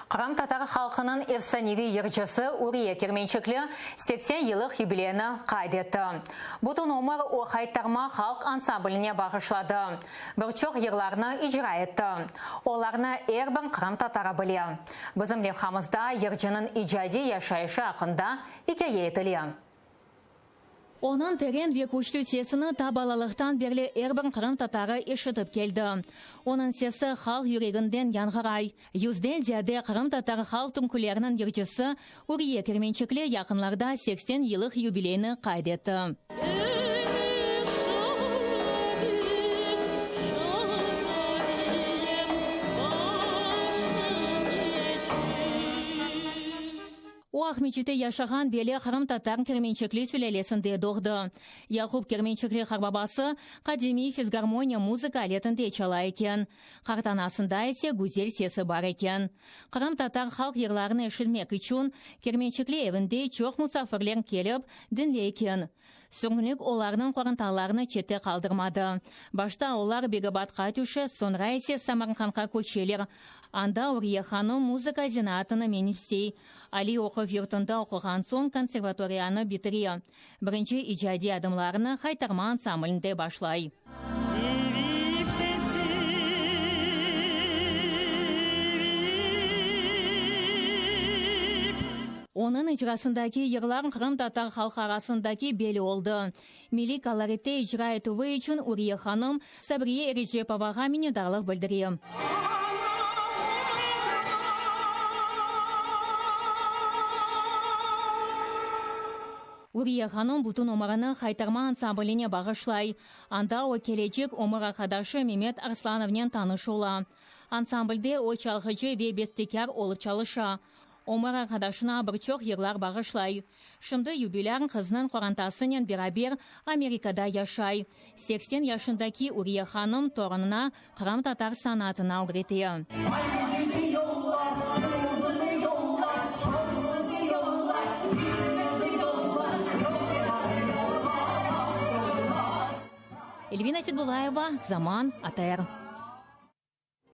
Qırımtatar halqınıñ efsaneviy yırcısı Uriye Kermençikli 80 yıllıq yubileyini qayd etti. Bütün ömür o Haytarma halq ansambline bağışladı, bir çoq yırlarnı icra etti. Olarnı er bir qırımtatarı bile. Bizim levhamızda yırcınıñ icadiy yaşayışı aqqında ikâye etile. Onıñ teren ve küçlü sesini ta balalıqtan berli er bir qırımtatarı eşitip keldi. Onıñ sesi halq yüreginden yañğıray. Yüzden ziyade qırımtatar halq türküleriniñ yırcısı Uriye Kermençikli yaqınlarda 80 yıllıq yubileyini qayd etti. O, Aqmescitte yaşağan belli qırımtatar Kermençikli sülâlesinde doğdı. Yaqub Kermençikli qarbabası qadimiy fisgarmoniya muzıka aletinde çala eken. Qartanasında ise güzel sesi bar eken. Qırımtatar halq yırlarını eşitmek içün Kermençikli evinde çoq musafirler kelip, diñley eken. Sürgünlik olarnıñ qorantalarını çette qaldırmadı. Başta olar Begabadqa tüşe, soñra ise Samarqandqa köçeler. Anda Uriye hanım muzıka zenaatını menimsey. Aliy oquv yurtunda oquğan soñ konservatoriyanı bitire. Birinci icadiy adımlarını Haytarma ansamblinde başlay. Sevip de sevip. Onıñ icrasındaki yırlar qırımtatar halqı arasındaki belli oldı. Milliy koloritte icra etüvi içün Uriye hanım Sabriye Erecepovağa minnetdarlıq bildire. Uriye hanım bütün ömürini Haytarma ansambline bağışlay. Anda o kelecek ömür arqadaşı Memet Arslanovnen tanış ola. Ansamblde o çalğıcı ve bestekâr olıp çalışa. Ömür arqadaşına bir çoq yırlar bağışlay. Şimdi yubilâr qıznıñ qorantasınen beraber Amerikada yaşay. 80 yaşındaki Uriye hanım torunına qırımtatar sanatına ögrete. Elvina Sedulayeva, Zaman, ATR.